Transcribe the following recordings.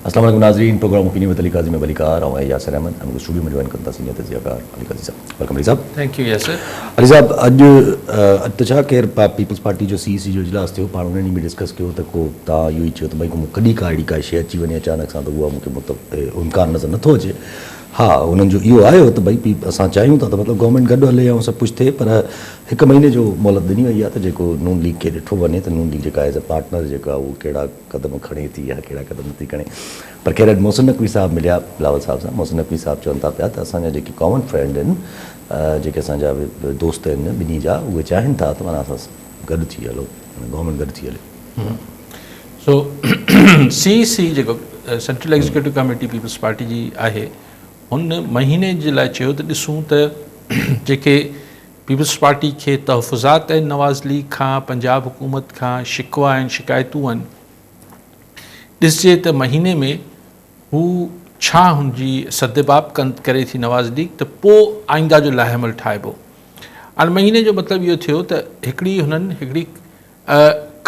اسلام عليڪم ناظرين programme opinion with Ali Qazi ۾ ڀليڪار آئون آهيان ياسر احمد ۽ مون کي اسٽوڊيو ۾ جوائن ڪن ٿا سينيئر تجزيه ڪار علي قاضي صاحب welcome Ali صاحب. Thank you Yasir. Ali صاحب اڄ اڄ ته ڇا خير پيپلز پارٽي جو سي اي سي جو اجلاس ٿيو پاڻ ان ڏينهن به ڊسڪس ڪيو ته ڪو تان اهو ئي چيو ته ڀئي ڪو ڪڏهن ڪا اهڙي ڪا شي اچي وڃي اچانڪ سان ته اها مون کي امڪان نظر نٿو اچي ها انهن جو اهو آيو ته ڀئي اسان چاهيون ٿا ته مطلب گورنمينٽ گڏ هلي ۽ سڀ ڪجهه ٿئي پر هڪ مهيني جو مهلت ڏني وئي آهي ته جيڪو نون ليگ کي ڏٺو وڃي ته نون ليگ جيڪا ايز اي پارٽنر جيڪا اهو ڪهڙا قدم کڻي ٿي يا ڪهڙا قدم نٿي کڻي پر خير اڄ محسن نقوي صاحب مليا بلاول صاحب سان محسن نقوي صاحب چون ٿا پيا ته اسان جا جيڪي ڪامن فرينڊ آهن جيڪي اسان جا دوست آهن ٻنهي جا اهي چاهين ٿا ته معنيٰ اسان گڏ ٿي هلو گورنمينٽ گڏ ٿي هلي. سو سي اي سي جيڪو central executive committee peoples party جي آهي هن مهيني جي لاء چيو ته ڏسون ته جيڪي پيپلز پارٽي کي تحفظات آهن نواز ليگ کان پنجاب حڪومت کان شڪوا آهن شڪايتون آهن ڏسجي ته مهيني ۾ هو ڇا هن جي سدباب ڪري ٿي نواز ليگ ته پوء آئنده جو لاهه عمل ٺاهبو هاڻي مهيني جو مطلب اهو ٿيو ته هڪڙي هنن هڪڙي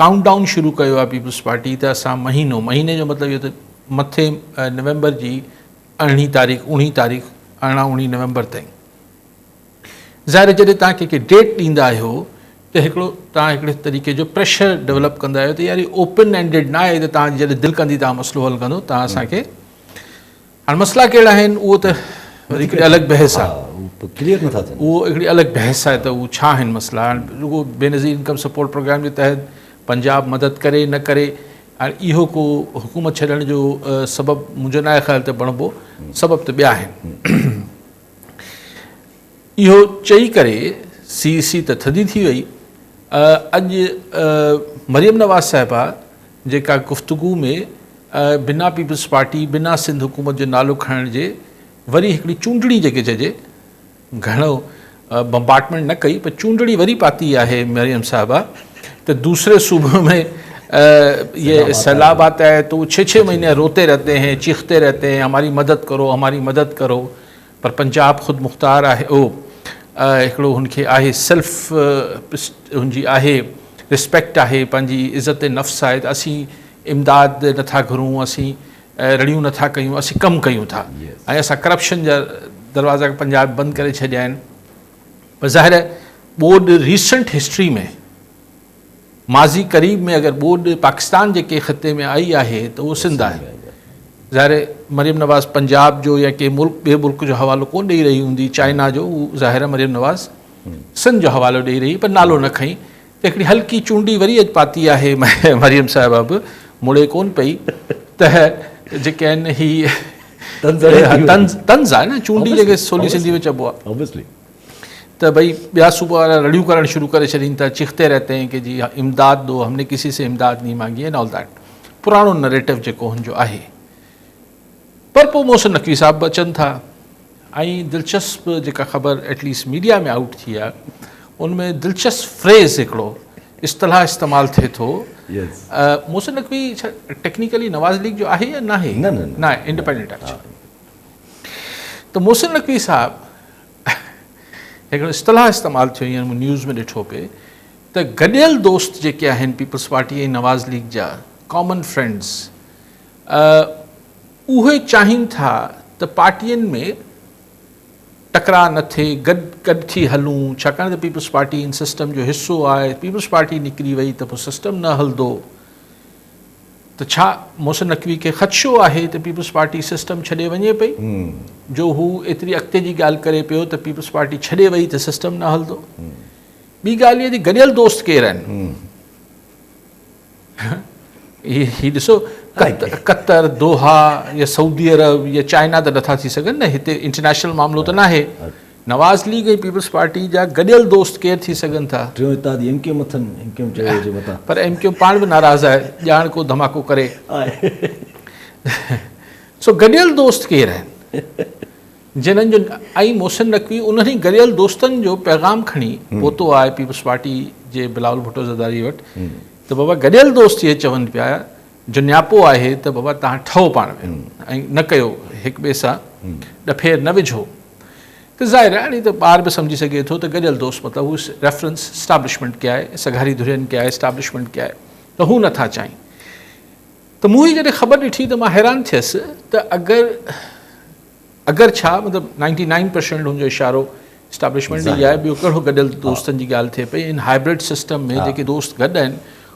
ڪائونٽ ڊائون شروع ڪيو آهي پيپلز پارٽي ته اسان مهينو مهيني جو مطلب اهو ته مٿي نومبر جي ارڙهين تاريخ اوڻيهين تاريخ ارڙهن اوڻيهه نومبر تائين ظاهر آهي جڏهن توهان ڪنهن کي ڊيٽ ڏيندا آهيو ته هڪڙو توهان هڪڙي طريقي جو پريشر ڊولپ ڪندا آهيو ته يار هي اوپن اينڊيڊ نه آهي ته توهان جڏهن دل ڪندي توهان مسئلو حل ڪندو توهان اسان کي هاڻ مسئلا ڪهڙا آهن اهو ته وري هڪڙي الڳ بحث آهي ڪليئر نٿا ٿين اهو هڪڙي الڳ بحث آهي ته اهو ڇا آهن مسئلا هاڻ رڳو بينظير انڪم سپورٽ پروگرام جي تحت پنجاب مدد ڪري نه ڪري هاڻ اهو ڪو حڪومت ڇڏڻ جو سبب منهنجو ناهي خيال ته بڻبو سبب ته ٻيا آهن اهو چئي ڪري سي سي ته ٿڌي ٿي وئي اڄ مريم نواز صاحبه جيڪا گفتگو ۾ بنا پيپلز پارٽي بنا سنڌ حڪومت جو نالو کڻڻ جي وري هڪڙي چونڊڙي جيڪي چئجي گهڻو بمبارٽمينٽ نه ڪئي پر چونڊڙي وري پاتي آهي مريم صاحبه ته دوسري صوبو ۾ یہ سیلاب آتا ہے تو چھ چھ مہینے روتے رہتے ہیں چیختے رہتے ہیں ہماری مدد کرو ہماری مدد کرو پر پنجاب خود مختار آهي او هڪڙو هن کي آهي سيلف هن جي آهي رسپيڪٽ آهي پنهنجي عزت نفس آهي ته اسين امداد نٿا گهرون اسين رڙيون نٿا ڪيون اسين ڪم ڪيون ٿا ۽ اسان ڪرپشن جا دروازا پنجاب بند ڪري ڇڏيا آهن پر ظاهر آهي ٻوڏ ريسنٽ هسٽري ۾ ماضي قريب ۾ اگر ٻوڏ پاڪستان جي ڪنهن خطي ۾ آئي آهي ته اهو سنڌ آهي. ظاهر آهي مريم نواز پنجاب جو يا ڪنهن ملڪ ٻئي ملڪ جو حوالو ڪونه ڏئي رهي هوندي چائنا جو هو ظاهر آهي مريم نواز سنڌ جو حوالو ڏئي رهي پر نالو نه کئي ته هڪڙي هلڪي چونڊي وري اڄ پاتي آهي مريم صاحبه به مڙي ڪونه پئي ته جيڪي آهن هي طنز طنز آهي نه چونڊي جيڪي سولي سنڌي ۾ چئبو آهي. ته ڀئي ٻيا صوبا وارا رڙيون ڪرڻ شروع ڪري ڇڏين ٿا چيختي رهتي هين ڪي جي امداد دو هم ني ڪسي سي امداد نهين مانگي اينڊ آل that پراڻو نريٽو جيڪو هن جو آهي پر پوء محسن نقوي صاحب به اچن ٿا ۽ دلچسپ جيڪا خبر ايٽليسٽ ميڊيا ۾ آئوٽ ٿي آهي ان ۾ دلچسپ فريز هڪڙو اصطلاح استعمال ٿئي ٿو محسن نقوي ڇا ٽيڪنيڪلي نواز ليگ جو آهي يا ناهي نه نه انڊيپينڊنٽ آهي ته محسن نقوي صاحب هڪڙو اصطلاح استعمال ٿيو هينئر مون نيوز ۾ ڏٺو پئي ته گڏيل دوست جيڪي آهن پيپلز پارٽي ۽ نواز ليگ جا ڪامن فرينڊز اهي چاهين ٿا ته پارٽين ۾ ٽڪراء نه ٿئي گڏ گڏ ٿي هلون ڇاڪاڻ ته پيپلز پارٽي ان سسٽم جو حصو آهي پيپلز پارٽي نڪري وئي ته پوء سسٽم نه هلندو ته ڇا محسن نقوي کي خدشو آهي ته پيپلز پارٽي سسٽم ڇڏي وڃي پئي جو هو ايتري اڳتي جي ڳالهه ڪري پيو ته پيپلز پارٽي ڇڏي وئي ته سسٽم نه هلندو. ٻي ڳالهه اها ته گڏيل دوست ڪير آهن؟ هي ڏسو قطر، دوحا يا سعودي عرب يا چائنا ته نٿا ٿي سگهن نه هتي انٽرنيشنل معاملو ته ناهي. نواز ليگ ۽ پيپلز پارٽي جا گڏيل دوست ڪير ٿي سگهن ٿا؟ ٽيون اتحادي ايم ڪيو ايم اٿن، ايم ڪيو ايم چيو هجي متان. پر ايم ڪيو ايم پاڻ به ناراض آهي، ڄاڻ ڪو ڌماڪو ڪري. سو گڏيل دوست ڪير آهن؟ جنھن جو ۽ محسن نقوي انهن ئي گڏيل دوستن جو پيغام کڻي پهتو آهي پيپلز پارٽي جي بلاول ڀٽو زرداري وٽ ته بابا گڏيل دوست اهي چون پيا جو نياپو آهي ته بابا توهان ٺهو پاڻ ۾ ۽ نه ڪيو هڪ ٻئي سان ڏڦير نه وجهو ته ظاهر آهي هاڻي ته ٻار به سمجهي سگهي ٿو ته گڏيل دوست مطلب هو ريفرنس اسٽابلشمينٽ کي آهي سگهاري ڌرين کي آهي اسٽابلشمينٽ کي آهي ته هو نٿا چاهين. ته مون هي جڏهن خبر ڏٺي ته مان حيران ٿيس ته اگر اگر ڇا مطلب نائنٽي نائن پرسنٽ هن جو اشارو اسٽيبلشمينٽ ڏي آهي ٻيو ڪهڙو گڏيل دوستن جي ڳالهه ٿئي پئي ان هائبرڊ سسٽم ۾ جيڪي دوست گڏ آهن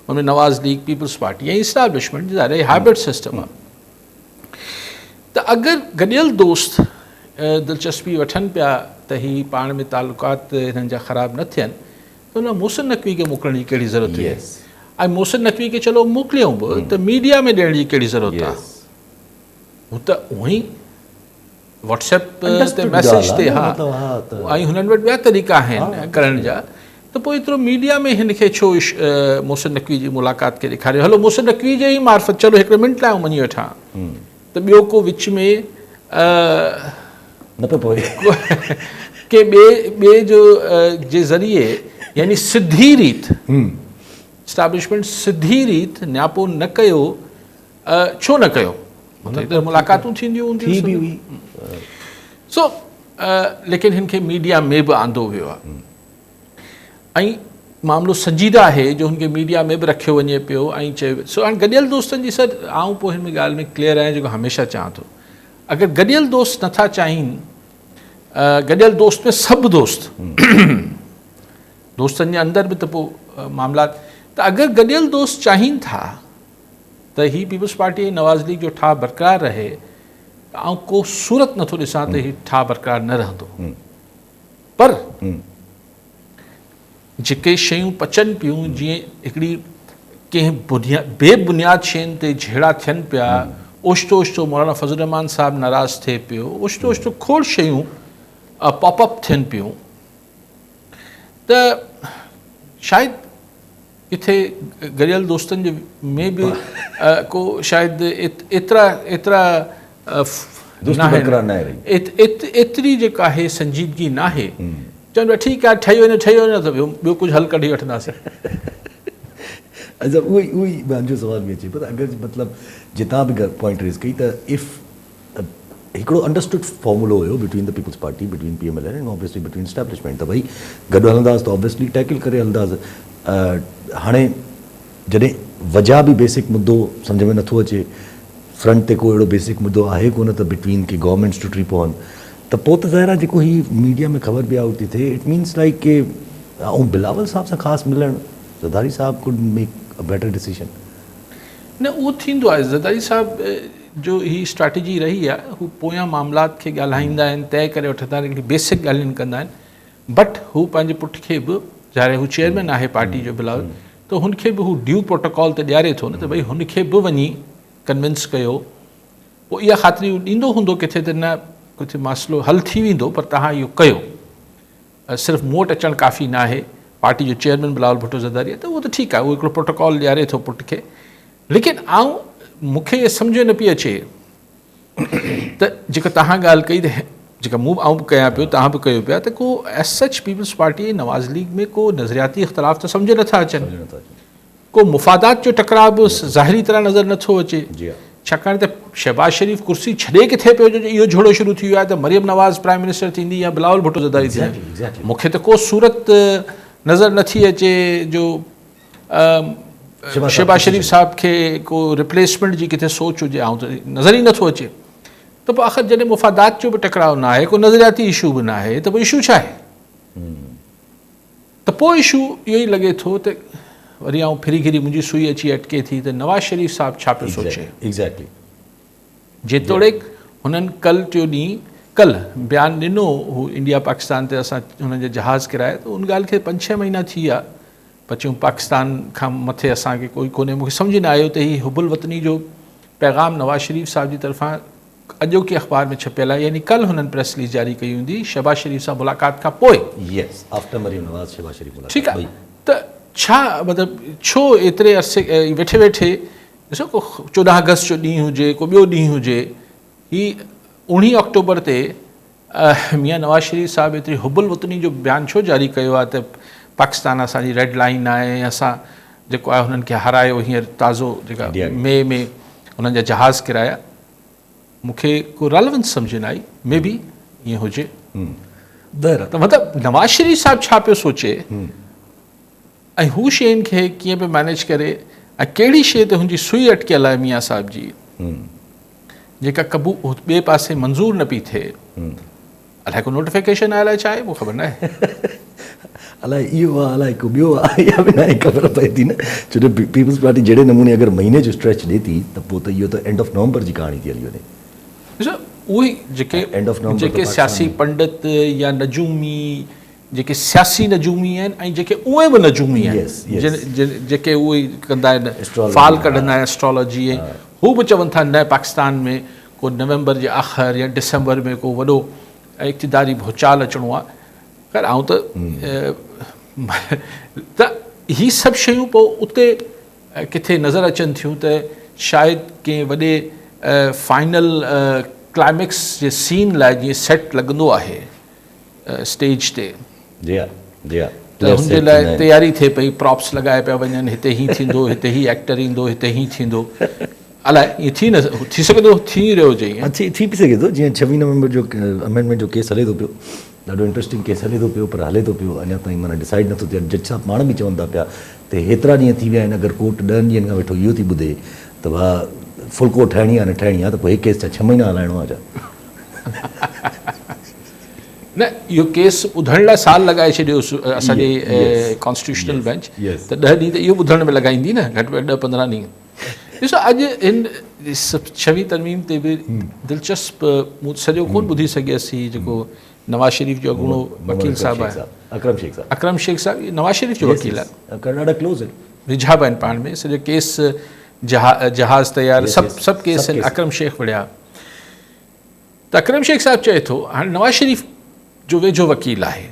ان ۾ Nawaz league peoples party ۽ establishment ظاهر آهي هائبرڊ سسٽم آهي ته اگر گڏيل دوست دلچسپي وٺن پيا ته هي پاڻ ۾ تعلقات هنن جا خراب نه ٿين ته ان محسن نقوي کي موڪلڻ جي ڪهڙي ضرورت هئي ۽ محسن نقوي کي چلو موڪليون به ته ميڊيا ۾ ڏيڻ جي ڪهڙي ضرورت آهي هو ته اونئن ئي واٽس ايپ تي ميسيج تي ها ۽ هنن وٽ ٻيا طريقا آهن ڪرڻ جا ته پوء ايترو ميڊيا ۾ هن کي ڇو محسن نقوي جي ملاقات کي ڏيکاريو هلو محسن نقوي جي ئي معرفت چلو هڪڙي منٽ لاء مڃي وٺان ته ٻيو ڪو وچ ۾ نه پيو پوي ڪي ٻئي ٻئي جو جي ذريعي يعني سڌي ريت اسٽيبلشمينٽ سڌي ريت نياپو نه ڪيو ڇو نه ڪيو مطلب ته ملاقاتون ٿينديون هونديون ٿي به هئي سو ليڪن هن کي ميڊيا ۾ به آندو ويو آهي ۽ معاملو سنجيده آهي جو هن کي ميڊيا ۾ به رکيو وڃي پيو ۽ چيو سو هاڻي گڏيل دوستن جي سر آئون پوء هن ۾ ڳالهه ۾ ڪليئر آهيان جيڪو هميشه چاهان ٿو اگر گڏيل دوست نٿا چاهين گڏيل دوست ۾ سڀ دوست دوستن جي اندر به ته پوء معاملات ته اگر گڏيل دوست چاهين ٿا ته هي پيپلز پارٽي ۽ نواز ليگ جو ٺاهه برقرار رهي ته آئون ڪو صورت نٿو ڏسان ته هي ٺاهه برقرار نه رهندو پر جيڪي شيون پچن پيون جيئن هڪڙي ڪنهن بي بنياد شين تي جهيڙا ٿين پيا اوچتو اوچتو مولانا فضل الرحمان صاحب ناراض ٿئي پيو اوچتو اوچتو کوڙ شيون پاپ اپ ٿين پيون ته شايد ڪٿي گڏيل دوستن جي ۾ به ڪو شايد ايترا ايترا ايتري جيڪا آهي سنجيدگي ناهي چون پيا ٺيڪ آهي ٺهي وڃي ٺهي وڃي ته ٻيو ڪجهه حل ڪڍي وٺنداسين. اچا اهو ئي اهو ئي منهنجو سوال به اچي پيو ته اگر مطلب جتان به پوائنٽ ريز ڪئي ته if هڪڙو انڊرسٽوڊ فارمولو هيو between the Peoples Party, between P M L N ۽ obviously between establishment ته ڀئي گڏ هلنداس ته آبويسلي ٽيڪل ڪري هلنداس. هاڻي جڏهن وجهه به بيسڪ مدو سمجهه ۾ نٿو اچي، فرنٽ تي ڪو اهڙو بيسڪ مدو آهي ڪونه ته بٽوين ڪي گورنمينٽس ٽٽي پون ته پوء ته ظاهر آهي جيڪو هي ميڊيا ۾ خبر به آئوٽ ٿي ٿئي it means like ڪي ۽ بلاول صاحب سان خاص ملڻ زرداري صاحب could make a better decision. نه اهو ٿيندو آهي زرداري صاحب جو هي اسٽريٽجي رهي آهي هو پويان معاملات کي ڳالهائيندا آهن طئي ڪري وٺندا آهن هڪڙي بيسڪ ڳالهين ڪندا آهن بٽ هو پنهنجي پٽ کي به ظاهر آهي هو چيئرمين آهي پارٽي جو بلاول ته هن کي به هو ڊيو پروٽوڪال ته ڏياري ٿو نه ته ڀئي هن کي به وڃي ڪنوينس ڪيو پوء اها خاطري هو ڏيندو هوندو ڪٿي ته نه ڪٿي مسئلو حل ٿي ويندو پر تهان اهو ڪيو صرف مون وٽ اچڻ ڪافي ناهي، پارٽي جو چيئرمين بلاول ڀٽو زرداري آهي ته اهو ته ٺيڪ آهي، اهو هڪڙو پروٽوڪول ڏياري ٿو پٽ کي، ليڪن آئون مون کي اهو سمجهه نه پئي اچي ته جيڪا توهان ڳالهه ڪئي ته جيڪا مون آئون به ڪيان پيو توهان به ڪيو پيا ته ڪو as such Peoples Party ۽ Nawaz League ۾ ڪو نظرياتي اختلاف ته سمجهه نٿا اچن. ڪو مفادات جو ٽڪراء به ظاهري طرح نظر نه ٿو اچي، ڇاڪاڻ ته شهباز شريف ڪرسي ڇڏي ڪٿي پيو جو اهو جهيڙو شروع ٿي ويو آهي ته مريم نواز پرائم منسٽر ٿيندي يا بلاول ڀٽو زرداري ٿيندي. مون کي ته ڪو صورت نظر نه ٿي اچي جو شهباز شريف صاحب کي ڪو ريپليسمينٽ جي ڪٿي سوچ هجي، آئون ته نظر ئي نه ٿو اچي. ته پوء آخر جڏهن مفادات جو به ٽڪراء نه آهي، ڪو نظرياتي اشو به نه آهي ته پوء اشو ڇا آهي؟ ته پوء اشو اهو ئي لڳي ٿو ته وري آئون ڦري گهري منهنجي سوئي اچي اٽڪي ٿي ته نواز شريف صاحب ڇا پيو سوچي. جيتوڻيڪ هنن ڪل ٽيو ڏينهن ڪلهه بيان ڏنو هو انڊيا پاڪستان تي اسان هنن جا جهاز ڪرايا ته ان ڳالهه کي پنج ڇهه مهينا ٿي ويا پر چيون پاڪستان کان مٿي اسان کي ڪوئي ڪونهي مون کي سمجهه نه آيو ته هي حب الوطني جو پيغام نواز شريف صاحب جي طرفان اڄوڪي اخبار ۾ ڇپيل آهي يعني ڪلهه هنن پريس رليز جاري ڪئي هوندي شهباز شريف سان ملاقات کان پوء. يس آفٽر مريم نواز شهباز شريف ملاقات ٺيڪ آهي ته ڇا مطلب ڇو ايتري عرصي ويٺي ويٺي ڏسو ڪو 14 آگسٽ جو ڏينهن هجي ڪو ٻيو ڏينهن هجي هي 19 آڪٽوبر تي ميان نواز شريف صاحب ايتري حب الوطني جو بيان ڇو جاري ڪيو آهي ته پاڪستان اسان جي ريڊ لائين آهي ۽ اسان جيڪو آهي هنن کي هارايو هينئر تازو جيڪا مئي ۾ هنن جا جهاز ڪرايا مون کي ڪو ريليونس سمجهه نه آئي مي بي ائين هجي ته مطلب نواز شريف صاحب ڇا پيو سوچي ۽ هو شين کي ڪيئن پيو مينيج ڪري ۽ ڪهڙي شيء تي هن جي سوئي اٽڪيل آهي ميان صاحب جي جيڪا قبو ٻئي پاسي منظور نه پئي ٿئي. الائي ڪو نوٽيفڪيشن آيل آهي ڇا آهي مون خبر ناهي. الائي اهو آهي الائي ڪو ٻيو آهي اها به ناهي خبر پئي ٿي نه ڇو جو پيپلز پارٽي جهڙي نموني اگر مهيني جو اسٽريچ ڏي ٿي ته پوء ته اهو ته اينڊ آف نومبر جي ڪهاڻي ٿي هلي وڃي. ڏسو اهي جيڪي جيڪي سياسي پنڊت يا نجومي جيڪي سياسي نجومي آهن ۽ جيڪي اونئين به نجومي آهن جيڪي اهي ڪندا آهن فال ڪڍندا آهن اسٽرالاجي ۽ هو به چون ٿا نه پاڪستان ۾ ڪو نومبر جي آخر يا ڊسمبر ۾ ڪو وڏو اقتداري ڀوچال اچڻو آهي. خير آئون ته ته هي سڀ شيون پوء اتي ڪٿي نظر اچن ٿيون ته شايد ڪنهن وڏي فائنل ڪلائميڪس جي سين لاء جيئن سيٽ لڳندو آهي اسٽيج تي جي ها جي ها ته هن جي لاء تياري ٿئي پئي پراپس لڳايا پيا وڃن هتي هي ٿيندو هتي هي ايڪٽر ايندو هتي هي ٿيندو الائي ائين ٿي نه ٿي سگهي ٿو ٿي رهيو هجي ائين. ٿي ٿي به سگهي ٿو جيئن ڇويهه نومبر جو امينڊمينٽ جو ڪيس هلي ٿو پيو ڏاڍو انٽرسٽنگ ڪيس هلي ٿو پيو پر هلي ٿو پيو اڃا تائين معنيٰ ڊسائيڊ نٿو ٿئي جج صاحب پاڻ به چون ٿا پيا ته هيترا ڏينهن ٿي ويا آهن اگر ڪورٽ ڏهن ڏينهن کان ويٺو اهو ٿي ٻڌي ته ڀاء فل ڪورٽ ٺاهڻي آهي نه ٺاهڻي آهي ته پوء هي ڪيس ڇا ڇهه مهينا هلائڻو آهي ڇا. نه اهو ڪيس ٻڌڻ لاء سال لڳائي ڇڏيو اسان جي ڪانسٽيٽيوشنل بينچ ته ڏهه ڏينهن ته اهو ٻڌڻ ۾ لڳائيندي نه گهٽ ۾ گهٽ ڏهه پندرهن ڏينهن ڏسو اڄ هن ڇويهين ترميم تي به دلچسپ مون سڄو ڪون ٻڌي سگهيس هي جيڪو نواز شريف جو اڳوڻو وڪيل صاحب آهي اڪرم شيخ صاحب اڪرم شيخ صاحب نواز شريف جو وڪيل آهي ڏاڍا ڪلوز آهن ويجها به آهن پاڻ ۾ سڄو ڪيس جهاز تيار سڀ سڀ ڪيس اڪرم شيخ وڙهيا ته اڪرم شيخ صاحب چئي ٿو هاڻي نواز شريف جو ويجهو وڪيل آهي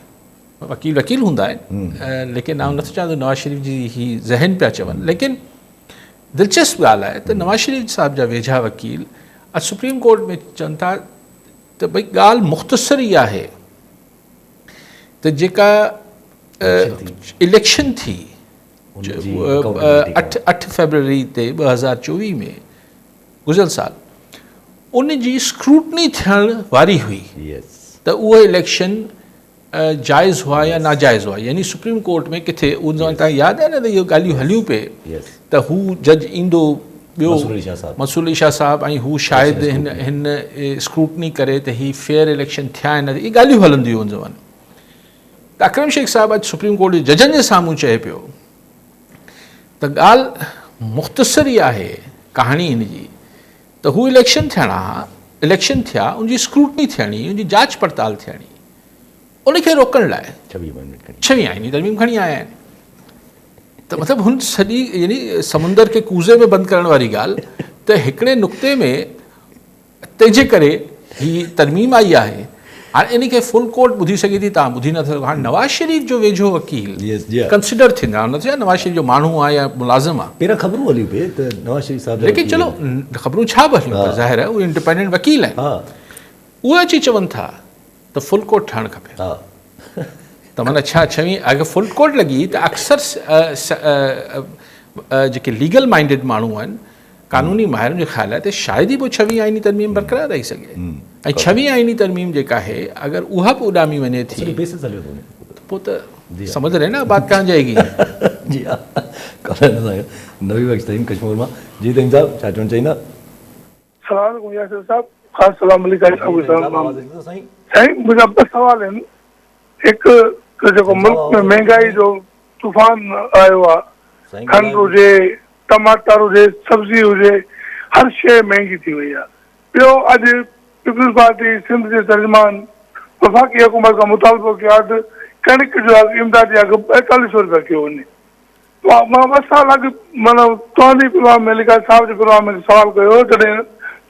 وڪيل وڪيل هوندا آهن ليڪن آئون نٿو چاهيان ته نواز شريف جي هي ذهن پيا چون ليڪن دلچسپ ڳالهه آهي ته نواز شريف صاحب جا ويجها وڪيل اڄ سپريم ڪورٽ ۾ چون ٿا ته ڀئي ڳالهه مختصر ئي آهي ته جيڪا اليڪشن ٿي 8 فيبروري تي 2024 ۾ گذريل سال ان جي اسڪروٽني ٿيڻ واري هئي ته اهي اليڪشن جائز هئا يا ناجائز هئا يعني سپريم ڪورٽ ۾ ڪٿي ان زماني تائين ياد آهي نه ته اهو ڳالهيون هليون پئي ته هو جج ايندو ٻيو منصور علي شاهه صاحب ۽ هو شايد هن هن اسڪروٽني ڪري ته هي فيئر اليڪشن ٿيا آهن اهي ڳالهيون هلنديون ان زماني ته اڪرم شيخ صاحب اڄ سپريم ڪورٽ جي ججن جي سامهون چئي پيو ته ڳالهه مختصر ئي آهي ڪهاڻي هن جي ته هو اليڪشن ٿيڻا ها اليڪشن ٿيا ان جي اسڪروٽني ٿيڻي ان جي جاچ پڙتال ٿيڻي ان کي روڪڻ لاء ڇويهه آئيني ترميم کڻي آيا آهن ته مطلب هن سڄي يعني سمندر کي ڪوزي ۾ بند ڪرڻ واري ڳالهه ته هڪڙي نقطي ۾ تنهن جي ڪري هي ترميم آئي آهي هاڻي ان کي فل ڪورٽ ٻڌي سگهي ٿي توهان ٻڌي نٿا سگهو هاڻي نواز شريف جو ويجهو وڪيل ڪنسيڊر ٿيندو آهي نٿو نواز شريف جو ماڻهو آهي يا ملازم آهي پهريان خبرون هليون پئي ته نواز شريف صاحب ليڪن چلو خبرون ڇا به هليون پر ظاهر آهي اهي انڊيپينڊنٽ وڪيل آهن اهي اچي چون ٿا ته فل ڪورٽ ٺهڻ کپي ته معنيٰ ڇا ڇوين اگر فل ڪورٽ لڳي ته اڪثر جيڪي ليگل مائنڊيڊ ماڻهو آهن قانوني ماهرن جو خيال آهي ته شايد ئي پوء ڇويهين آئيني ترميم برقرار رهي سگهي ۽ ڇويهين آئيني ترميم جيڪا آهي اگر اها به اڏامي وڃي ٿي ته پوء ته سمجھ رهي نا بات ڪهان جائي گي. جي ها ڪالر سان نبي بخش تهيم ڪشمور مان جي تهيم صاحب ڇا چوڻ چاهيندا. سلام عليڪم ياسر صاحب خان سلام عليڪم سائين سائين منهنجا ٻه سوال آهن هڪ ته جيڪو ملڪ ۾ مهنگائي جو طوفان آيو آهي کنڊ هجي ٽماٽر هجي، سبزي هجي، هر شيء مهنگي ٿي وئي آهي. ٻيو اڄ پيپلز پارٽي سنڌ جي ترجمان وفاقي حڪومت کان مطالبو ڪيو آهي ته ڪڻڪ جو اگهه امدادي اگهه ٻائيتاليهه سئو رپيا ڪيو وڃي. مان ٻه سال اڳ معنيٰ توهان جي پروگرام ۾ لڪاري صاحب جي پروگرام ۾ سوال ڪيو هو جڏهن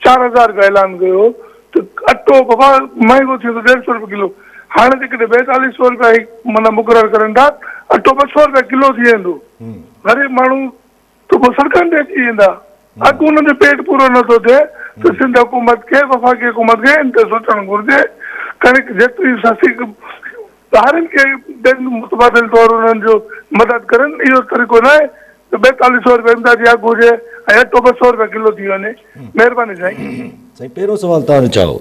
4000 رپيا اعلان ڪيو هو ته اٽو بابا مهنگو ٿي ويندو ڏيڍ سئو رپيا ڪلو هاڻي جيڪڏهن ٻائيتاليهه سئو رپيا هي معنيٰ مقرر ڪرن ٿا اٽو ٻه سئو رپيا ڪلو ٿي ويندو. غريب ماڻهو ته پوء سڙڪن تي اچي ويندا. اڳ انهن جو پيٽ پورو نه ٿو ٿئي ته سنڌ حڪومت کي وفاقي حڪومت کي ان تي سوچڻ گهرجي. ڪڻڪ جيتري سستي هارين کي ڏين متبادل طور انهن جو مدد ڪرن اهو طريقو ناهي ته ٻائيتاليهه سئو رپيا امدادي اگهه هجي ۽ اٽو ٻه سئو رپيا ڪلو ٿي وڃي. مهرباني سائين. سائين پهريون سوال توهان جو ڇا هو؟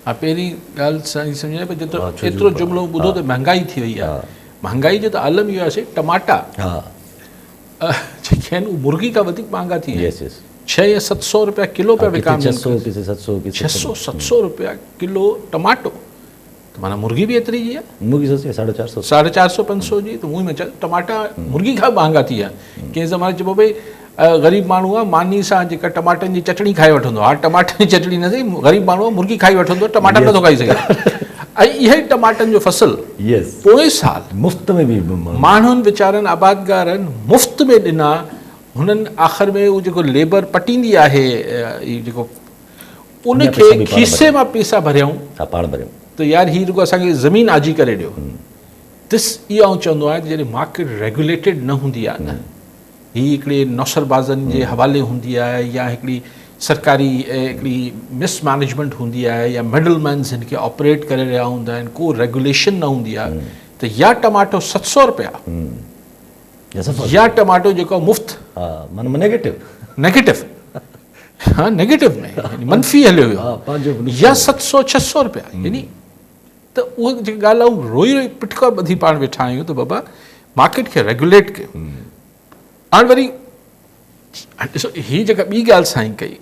ها پهرين ڳالهه سائين سمجهه پر جيترو ايترو جملو ٻڌو ته مهنگائي ٿي وئي آهي. مهانگائي جو ته عالم اهو آهي سي ٽماٽا جيڪي آهن اهي مرغي کان وڌيڪ مهانگا ٿي ويا آهن. ڇهه يا 700 روپيا ڪلو پيا وڪامجن. ڇهه سو ست سو روپيا ڪلو ٽماٽو ته معنيٰ مرغي به ايتري جي آهي. مرغي سستي آهي ساڍا چار سو. ساڍا چار سو پنج سو جي ته مون چيو ٽماٽا مرغي کان به مهانگا ٿي ويا آهن. ڪنهن زماني چئبو ڀئي غريب ماڻهو آهي ماني سان جيڪا ٽماٽن جي چٽڻي کائي وٺندو هاڻ ٽماٽن جي چٽڻي نه سهي غريب ماڻهو آهي مرغي کائي وٺندو ٽماٽا نٿو کائي سگهي ۽ اها ئي ٽماٽن جو فصل پوئين سال مفت ۾ به ماڻهن ويچارن آبادگارن مفت ۾ ڏنا هنن آخر ۾ اهو جيڪو ليبر پٽيندي آهي جيڪو ان کي کيسي مان پيسا ڀريائون ته يار هي رڳو اسان کي زمين آجي ڪري ڏيو. دس اهو آئون چوندو آهيان ته جڏهن مارڪيٽ ريگوليٽيڊ نه هوندي آهي نه هي هڪڙي نوسربازن جي حوالي هوندي آهي يا هڪڙي سرڪاري هڪڙي مس مينيجمينٽ هوندي آهي يا مڊل مينز هن کي آپريٽ ڪري رهيا هوندا آهن ڪو ريگوليشن نه هوندي آهي ته يا ٽماٽو 700 رپيا يا ٽماٽو جيڪو مفت معنيٰ نيگيٽو نيگيٽو ها نيگيٽو ۾ يعني منفي هليو ويو يا 700 600 رپيا يعني ته اها جيڪا ڳالهه آئون روئي روئي پٽڪا ٻڌي پاڻ ويٺا آهيون ته بابا مارڪيٽ کي ريگوليٽ ڪيو هاڻ وري ڏسو هي جيڪا ٻي ڳالهه سائين ڪئي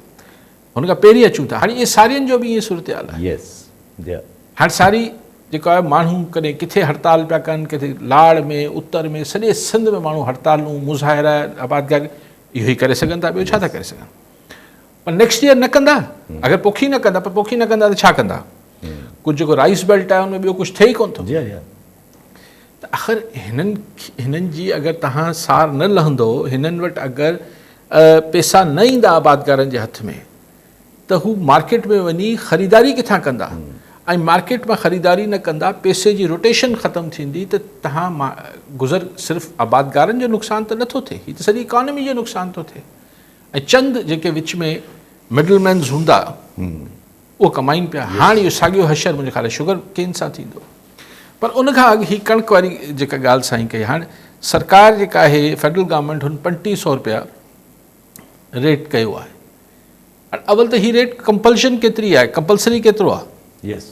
هن کان پهرين اچون ٿا هاڻي اهي سارين جو به ائين صورتحال آهي يس هاڻي ساري جيڪو آهي ماڻهو ڪڏهن ڪٿي هڙتال پيا ڪن ڪٿي لاڙ ۾ اتر ۾ سڄي سنڌ ۾ ماڻهو هڙتالون مظاهرا آبادگار اهو ئي ڪري سگهن ٿا ٻيو ڇا ٿا ڪري سگهن پر نيڪسٽ ايئر نه ڪندا اگر پوکي نه ڪندا پر پوکي نه ڪندا ته ڇا ڪندا ڪجهه جيڪو رائس بيلٽ آهي ان ۾ ٻيو ڪجهه ٿئي ئي ڪونه ٿو جي جي ته آخر هنن هنن جي اگر تهان سار نه لهندو هنن وٽ اگر پيسا نه ايندا آبادگارن جي هٿ ۾ ته هو مارڪيٽ ۾ وڃي خريداري ڪٿان ڪندا ۽ مارڪيٽ مان خريداري نه ڪندا پيسي جي روٽيشن ختم ٿيندي ته تهان گذر صرف آبادگارن جو نقصان ته نٿو ٿئي هي ته سڄي اڪانومي جو نقصان ٿو ٿئي ۽ چند جيڪي وچ ۾ مڊل مينز هوندا اهو ڪمائين پيا هاڻ اهو ساڳيو حشر منهنجي خيال شگر ڪين سان ٿيندو پر ان کان اڳ هي ڪڻڪ واري جيڪا ڳالهه سائين ڪئي هاڻ سرڪار جيڪا آهي فيڊرل گورنمينٽ هن 35 سو روپيا ريٽ ڪيو آهي اول ته هي ريٽ ڪمپلشن ڪيتري آهي ڪمپلسري ڪيترو آهي يس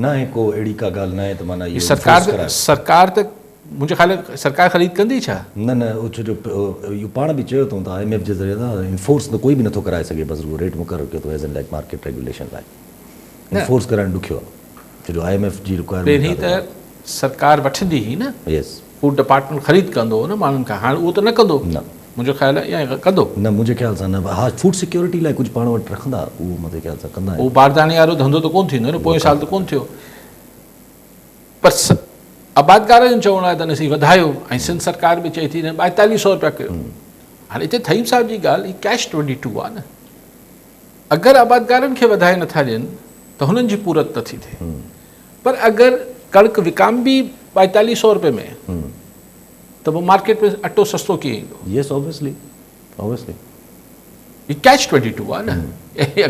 ناهي ڪو اهڙي ڪا ڳالهه ناهي ته معنيٰ اهو سرڪار سرڪار ته منهنجي خيال سرڪار خريد ڪندي ڇا؟ نه نه اهو ڇو جو اهو پاڻ به چيو اٿئون ته I M F جي ذريعي سان انفورس ته ڪوئي به نٿو ڪرائي سگهي بس رڳو ريٽ مقرر ڪيو اٿئون ايز ان لائيڪ مارڪيٽ ريگيوليشن لاء انفورس ڪرائڻ ڏکيو آهي ڇو جو I M F جي رڪوائرمينٽ پهرين ته سرڪار وٺندي هئي نه يس فوڊ ڊپارٽمينٽ خريد ڪندو هو نه ماڻهن کان هاڻ اهو ته نه ڪندو نه منهنجو خيال آهي يا ڪندو نه منهنجي خيال سان نه ها فوڊ سيڪيورٽي لاء ڪجهه پاڻ وٽ رکندا اهو منهنجي خيال سان ڪندا آهن اهو بارداڻي وارو ڌنڌو ته ڪونه ٿيندو نه پوئين سال ته ڪونه ٿيو پر آبادگارن جو چوڻ آهي ته اسين وڌايو ۽ سنڌ سرڪار به چئي ٿي نه 42 سو روپيا ڪيو هاڻي هتي ٿهيم صاحب جي ڳالهه هي ڪيش 22 آهي نه اگر آبادگارن کي وڌائي نٿا ڏين ته هنن جي پورت نٿي ٿئي پر اگر ڪڻڪ وڪامبي 42 سو روپئي ۾ ته پوء مارڪيٽ ۾ اٽو سستو ڪيئن ايندو؟ Yes obviously obviously. هي ڪيچ 22 آهي نه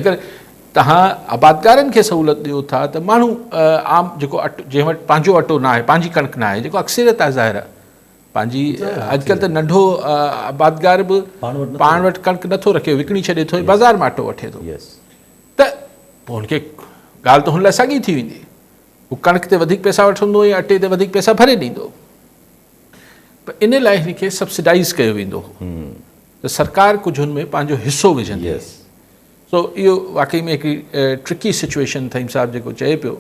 اگر توهان آبادگارن کي سهولت ڏيو ٿا ته ماڻهو عام جيڪو اٽو جنهن وٽ پنهنجو اٽو نه آهي پنهنجي ڪڻڪ نه آهي جيڪو اڪثريت آهي ظاهر آهي پنهنجي اڄڪلهه ته ننڍو آبادگار به پاڻ وٽ ڪڻڪ نٿو رکي وڪڻي ڇڏي ٿو بازار مان اٽو وٺي ٿو ته پوء هن کي ڳالهه ته هن لاء ساڳي ٿي ويندي. هو ڪڻڪ تي وڌيڪ پئسا وٺندو يا اٽي تي وڌيڪ پئسا ڀري ڏيندو. پر ان لاء هن کي سبسڊائيز ڪيو ويندو هو ته سرڪار ڪجهه هن ۾ پنهنجو حصو وجهندي. سو اهو واقعي ۾ هڪڙي ٽرڪي سچويشن ٿهيم صاحب جيڪو چئي پيو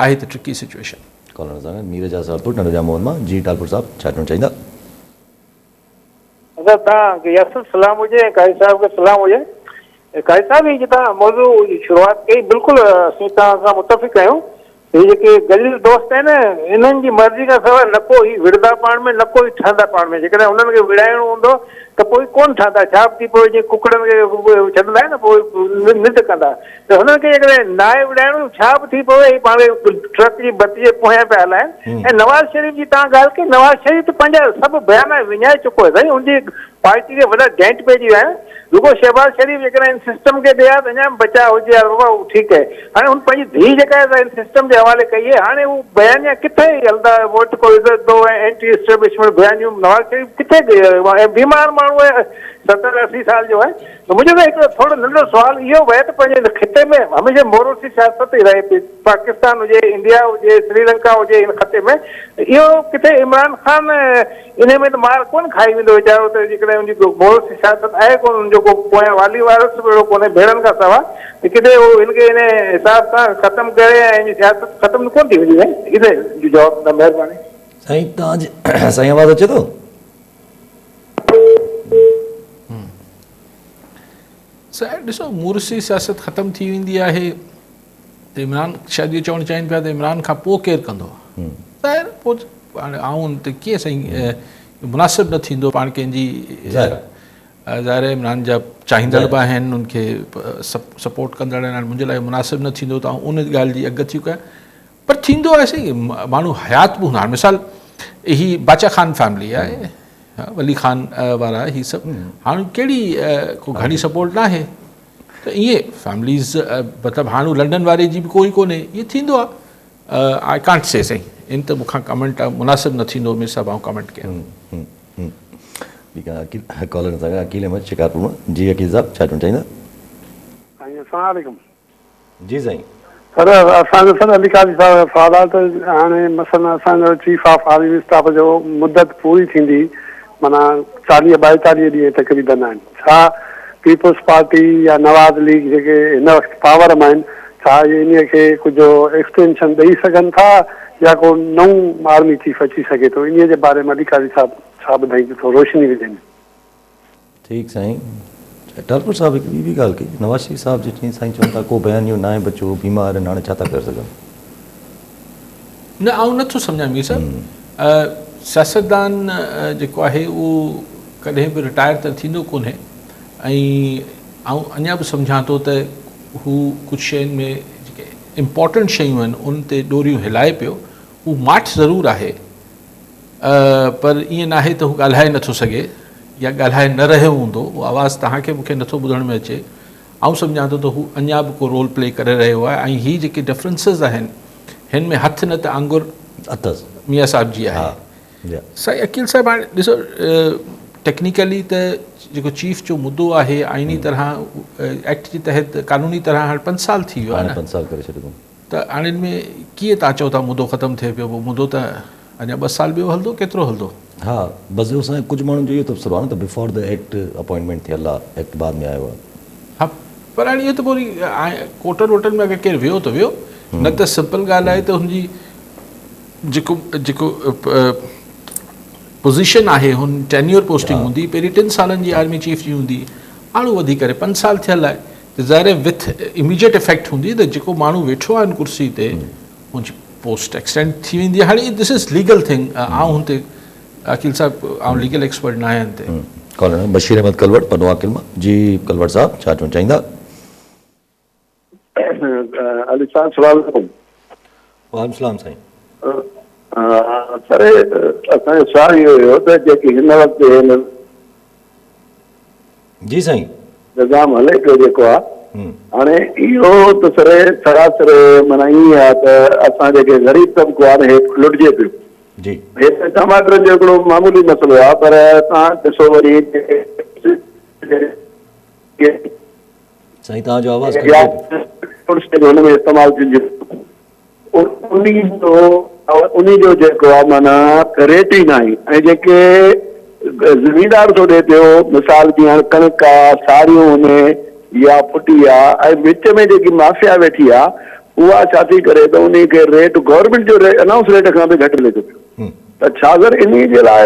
آهي ته ٽرڪي سچويشن. ڪالر سان گڏ مير اعجاز ٽالپر ٽنڊو ڄام موهن مان. جي ٽالپر صاحب ڇا چوڻ چاهيندا؟ ادا توهان کي ياسر سلام هجي ۽ قاضي صاحب کي سلام هجي. قاضي صاحب هي جيڪا موضوع شروعات ڪئي بلڪل اسين توهان سان متفق آهيون. هي جيڪي گڏيل دوست آهن انهن جي مرضي کان سواء نه ڪو هي وڙهندا پاڻ ۾ نه ڪو هي ٺهندا پاڻ ۾ جيڪڏهن انهن کي وڙهائڻو هوندو ته پوء ڪونه ٺهندا ڇا به ٿي پوي جيئن ڪڪڙن کي ڇڏندا آهن نه پوء ننڊ ڪندا ته هنن کي جيڪڏهن ناهي وڙهائڻو ڇا به ٿي پوي هي پاڻ کي ٽرڪ جي بتي جي پويان پيا هلائن ۽ نواز شريف جي توهان ڳالهه ڪئي نواز شريف ته پنهنجا سڀ بيان وڃائي چڪو آهي سائين ان جي پارٽي کي وڏا ڊينٽ پئجي ويا آهن. رڳو شهباز شريف جيڪڏهن ان سسٽم کي ڏئي ها ته اڃا به بچاء هجي ها بابا هو ٺيڪ آهي. هاڻي هن پنهنجي ڌيء جيڪا آهي سا ان سسٽم جي حوالي ڪئي آهي. هاڻي هو بيانيا ڪٿي هلندا ووٽ ڪو عزت دو ۽ اينٽي اسٽيبلشمينٽ بيانيون نواز شريف ڪٿي ۽ بيمار ماڻهو آهي 70 80 سال جو آهي ته منهنجو ته هڪڙو ٿورو ننڍڙو سوال اهو به آهي ته پنهنجي هن خطي ۾ هميشه موروثي سياست ئي رهي پئي پاڪستان هجي انڊيا هجي سريلنڪا هجي هن خطي ۾ اهو ڪٿي عمران خان انهي ۾ ته مار ڪونه کائي ويندو ويچارو ته جيڪڏهن ان جي ڪو موروثي سياست آهي ڪونه ان جو ڪو پويان والي وارث به اهڙو ڪونهي ڀيڻن کان سوا ته ڪٿي هو هن کي انهي حساب سان ختم ڪري ۽ ان جي سياست ختم ته ڪونه ٿي ويندي سائين انهي جو جواب ڏيندا مهرباني. سائين توهان جي سائين آواز اچي ٿو. سائين ڏسو مورثي سياست ختم ٿي ويندي آهي ته عمران شايد اهو چوڻ چاهين پيا ته عمران کان پوء ڪير ڪندو؟ ظاهر پوء هاڻي آئون ان تي ڪيئن سائين مناسب نه ٿيندو پاڻ ڪنهن جي ظاهر آهي عمران جا چاهيندڙ به آهن ان کي سپورٽ ڪندڙ آهن هاڻي منهنجي لاء مناسب نه ٿيندو ته آئون ان ڳالهه جي اڳ ٿي ڪيان پر ٿيندو آهي سائين ماڻهو حيات به هوندا آهن مثال هي باچا خان فيملي آهي ولي خان وارا هي سڀ هاڻي ڪهڙي ڪو گهڻي سپورٽ نه آهي ته ائين فيمليز مطلب هاڻ هو لنڊن واري جي به ڪوئي ڪونهي ائين ٿيندو آ I can't سي سائين ان ته مون کان ڪمينٽ مناسب نه ٿيندو مير صاحب آئون ڪمينٽ ڪيان. ٺيڪ آ عقيل ڪالر سان عقيل احمد شڪارپور مان جي عقيل صاحب ڇا چوڻ چاهيندا. سائين السلام عليڪم. جي سائين. سر اسان جو سر علي قاضي صاحب جو سوال آهي ته هاڻي مثلا اسان جو چيف آف آرمي اسٽاف جو مدت پوري ٿيندي معنيٰ چاليهه ٻائيتاليهه ڏينهن تقريبن آهن ڇا پيپلز پارٽي يا نواز ليگ جيڪي هن وقت پاور ۾ آهن ڇا اهي انهي کي ڪجهه ايڪسٽينشن ڏئي سگهن ٿا يا ڪو نئون آرمي چيف اچي سگهي ٿو انهي جي باري ۾ علي قاضي صاحب ڇا ٻڌائيندو ٿورو روشني وجهن. ٺيڪ سائين ٽالپر صاحب هڪ ٻي به ڳالهه ڪئي نواز شريف صاحب جي چئين سائين چون ٿا ڪو بيان اهو ناهي بچو بيمار آهن هاڻي ڇا ٿا ڪري سگهن. نه آئون نه ٿو سمجهان مير صاحب سياستدان جيڪو آهي اهو ڪڏهن به رٽائر ته ٿيندو ڪونهي ۽ آئون اڃا به سمجهان ٿو ته هو ڪجهه شين ۾ جيڪي امپورٽنٽ شيون آهن ان تي ڏوريون هلائي پيو هو ماٺ ضرور آهي پر ائين ناهي ته هو ڳالهائي نٿو سگهي يا ڳالهائي نه رهيو هوندو، اهو آواز توهان کي مون کي نٿو ٻڌڻ ۾ اچي. آئون سمجهان ٿو ته هو اڃا به ڪو رول پلي ڪري رهيو آهي ۽ هي جيڪي ڊفرنسز آهن هن ۾ هٿ نه ته آڱر اٿس ميان صاحب جي آهي. سائين عقيل صاحب هاڻي ڏسو ٽيڪنيڪلي ته جيڪو چيف جو مدو آهي آئيني طرح ايڪٽ جي تحت قانوني طرح هاڻي پنج سال ٿي ويو آهي نه. پنج سال ڪري ڇڏيو اٿئون. ته هاڻي ان ۾ ڪيئن توهان چئو ٿا مدو ختم ٿئي پيو پوء مدو ته اڃا ٻه سال ٻيو هلندو ڪيترو هلندو؟ ها بس اهو سائين ڪجهه ماڻهن جو اهو تبصرو آهي نه ته بفور the act appointment ٿيل آهي ايڪٽ بعد ۾ آيو آهي. ها پر هاڻي اهو ته پوء وري ڪورٽن ووٽن ۾ اگر ڪير ويو ته ويو نه ته سمپل ڳالهه آهي ته هن جي جيڪو جيڪو پوزيشن آهي هن ٽينيور پوسٽنگ هوندي پهرين ٽن سالن جي آرمي چيف جي هوندي هاڻ اهو وڌي ڪري پنج سال ٿيل آهي ته ظاهر آهي وٿ اميڊيٽ افيڪٽ هوندي ته جيڪو ماڻهو ويٺو آهي ان ڪرسي تي ان جي پوسٽ ايڪسٽينڊ ٿي ويندي هاڻي دس از ليگل ٿنگ آئون هن تي عقيل صاحب آئون ليگل ايڪسپرٽ نه آهيان هن تي. ڪالر بشير احمد ڪلوڙ پنو عاقل مان جي ڪلوڙ صاحب ڇا چوڻ چاهيندا. علي صاحب سلام عليڪم. وعليڪم السلام سائين. سر اسان جو سوال اهو هيو ته جيڪي هن وقت هن جي سائين. نظام هلي پيو جيڪو آ هاڻي اهو ته سر سراسر معنيٰ ائين آ ته اسان جيڪي غريب طبقو آ نه هي لٽجي پيو. جي. هي ته ٽماٽرن جو هڪڙو معمولي مسئلو آ پر توهان ڏسو وري سائين توهان جو آواز ڪٽجي پيو. هن ۾ استعمال ٿينديون انهي جو انهي جو جيڪو آ معنيٰ ريٽ ئي ناهي ۽ جيڪي زميندار ٿو ڏي پيو مثال جيئن هاڻي ڪڻڪ آ ساريون هن يا ڦٽي آ ۽ وچ ۾ جيڪي مافيا ويٺي آ اها ڇا ٿي ڪري ته انهي کي ريٽ گورنمينٽ جو انائونس ريٽ کان به گهٽ ملي ٿو پيو ته ڇا سر انهي جي لاء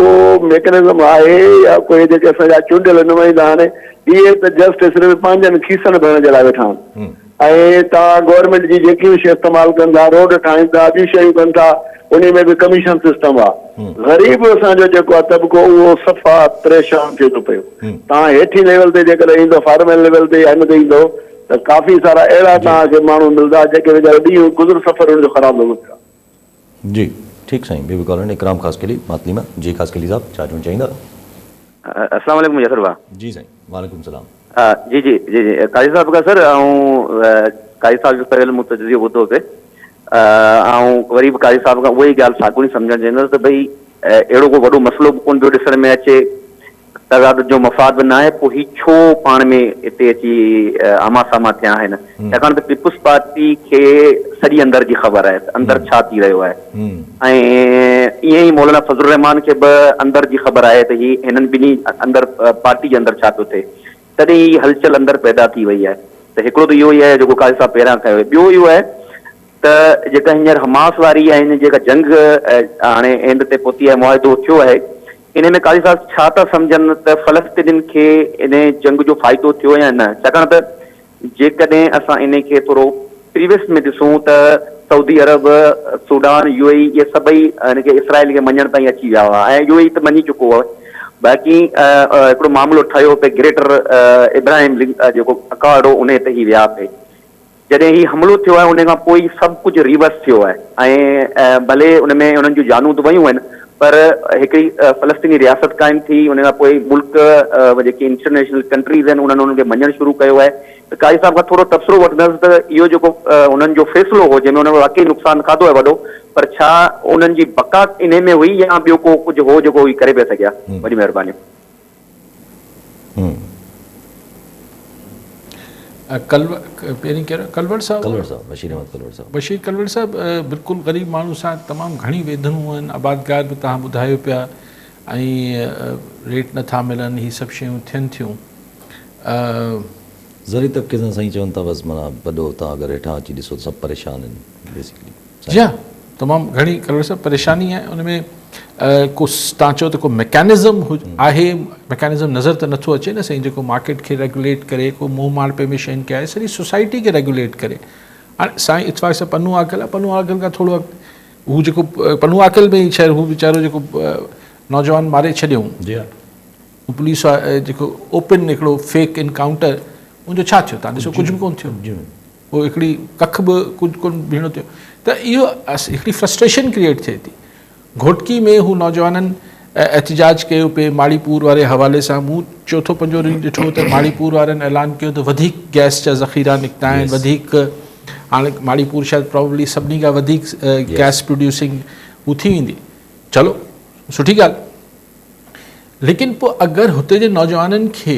ڪو ميڪنزم آهي يا ڪوئي جيڪي اسان جا چونڊيل نمائندا آهن اهي ته جسٽ صرف پنهنجن کيسن ڀرڻ جي لاء ويٺا آهن ۽ توهان گورنمينٽ جي جيڪي به شيء استعمال ڪن ٿا روڊ ٺاهين ٿا ٻيون شيون ڪن ٿا انهي ۾ به ڪميشن سسٽم آهي غريب اسان جو جيڪو آهي طبقو اهو صفا پريشان ٿئي ٿو پيو توهان هيٺين ليول تي جيڪڏهن ايندو فارمل ليول تي يا هن تي ايندو ته ڪافي سارا اهڙا توهان کي ماڻهو ملندا جيڪي ويچارا ڏينهن گذر سفر انهن جو خراب لڳو پيو آهي. جي ٺيڪ سائين ٻيو به ڪالر اڪرام خاصخيلي ماتلي مان جي خاصخيلي صاحب ڇا چوڻ چاهيندا. السلام عليڪم ياسر ڀاء. جي سائين. وعليڪم السلام. جي جي جي جي قاضي صاحب کان سر آئون قاضي صاحب جو ڪيل مون تجزيو ٻڌو پئي آئون وري به قاضي صاحب کان اها ئي ڳالهه ساڳيو ئي سمجهڻ چاهيندس ته ڀئي اهڙو ڪو وڏو مسئلو به ڪونه پيو ڏسڻ ۾ اچي قيادت جو مفاد به ناهي پوء هي ڇو پاڻ ۾ هتي اچي آما ساما ٿيا آهن ڇاڪاڻ ته پيپلز پارٽي کي سڄي اندر جي خبر آهي ته اندر ڇا ٿي رهيو آهي ۽ ائين ئي مولانا فضل الرحمان کي به اندر جي خبر آهي ته هي هنن ٻنهي اندر پارٽي جي اندر ڇا پيو ٿئي تڏهن هي هلچل اندر پيدا ٿي وئي آهي ته هڪڙو ته اهو ئي آهي جيڪو قاضي صاحب پهريان ڪيو ٻيو اهو آهي ته جيڪا هينئر حماس واري ۽ هن جيڪا جنگ هاڻي اينڊ تي پهتي آهي معاهدو ٿيو آهي انهي ۾ قاضي صاحب ڇا ٿا سمجهن ته فلسطينين کي انهي جنگ جو فائدو ٿيو يا نه ڇاڪاڻ ته جيڪڏهن اسان انهي کي ٿورو پريويس ۾ ڏسون ته سعودي عرب سوڊان يو اي اي اهي سڀئي هن کي اسرائيل کي مڃڻ تائين اچي ويا هئا ۽ يو اي اي ته مڃي چڪو هو باقي هڪڙو معاملو ٺهيو پئي گريٽر ابراهيم جيڪو اڪارڊ هو انهي تي هي ويا پئي جڏهن هي حملو ٿيو آهي ان کان پوء ئي سڀ ڪجهه ريورس ٿيو آهي ۽ ڀلي ان ۾ انهن جون جانون ته ويون آهن پر هڪڙي فلسطيني رياست قائم ٿي ان کان پوء ملڪ جيڪي انٽرنيشنل ڪنٽريز آهن انهن انهن کي مڃڻ شروع ڪيو آهي ته قاضي صاحب کان ٿورو تبصرو وٺندس ته اهو جيڪو انهن جو فيصلو هو جنهن ۾ انهن واقعي نقصان کاڌو آهي وڏو پر ڇا انهن جي بقا انهي ۾ هئي يا ٻيو ڪو ڪجهه هو جيڪو هي ڪري پئي سگهيا وڏي مهرباني. پهرين ڪير ڪلوڙ صاحب ڪلوڙ صاحب بشير احمد ڪلوڙ صاحب بشير ڪلوڙ صاحب بلڪل غريب ماڻهو سان تمام گهڻي ويڌنون آهن آبادگار به تهان ٻڌايو پيا ۽ ريٽ نٿا ملن هي سڀ شيون ٿين ٿيون. زرعي طبقي سان سائين چون ٿا بس معنيٰ وڏو تهان اگر هيٺان اچي ڏسو ته سڀ پريشان آهن بيسڪلي. جي ها تمام گهڻي ڪلوڙ صاحب پريشاني آهي ان ۾ ڪو تان چئو ته ڪو ميڪانزم آهي ميڪانزم نظر ته نٿو اچي نه سائين جيڪو مارڪيٽ کي ريگوليٽ ڪري ڪو منهن ماڻپي ۾ شين کي آهي سڄي سوسائٽي کي ريگوليٽ ڪري هاڻي سائين اتفاق سان پنو عاقل آهي پنو عاقل کان ٿورو هو جيڪو پنو عاقل ۾ شهر هو ويچارو جيڪو نوجوان ماري ڇڏيو جي ها پوليس جيڪو اوپن هڪڙو فيڪ انڪائونٽر ان جو ڇا ٿيو تان ڏسو ڪجهه به ڪون ٿيو پوء هڪڙي ڪک به ڪجهه ڪونه ڀيڻو ٿيو ته اهو هڪڙي فرسٽريشن ڪريئيٽ ٿئي ٿي. گهوٽڪي ۾ هو نوجوانن احتجاج ڪيو پئي ماڙي پور واري حوالي سان مون چوٿو پنجون ڏينهن ڏٺو ته ماڙي پور وارن اعلان ڪيو ته وڌيڪ گئس جا ذخيرا نڪتا آهن وڌيڪ هاڻي ماڙي پور شايد پرابلي سڀني کان وڌيڪ گئس پروڊيوسنگ هو ٿي ويندي چلو سٺي ڳالهه ليڪن پوء اگر هتي جي نوجوانن کي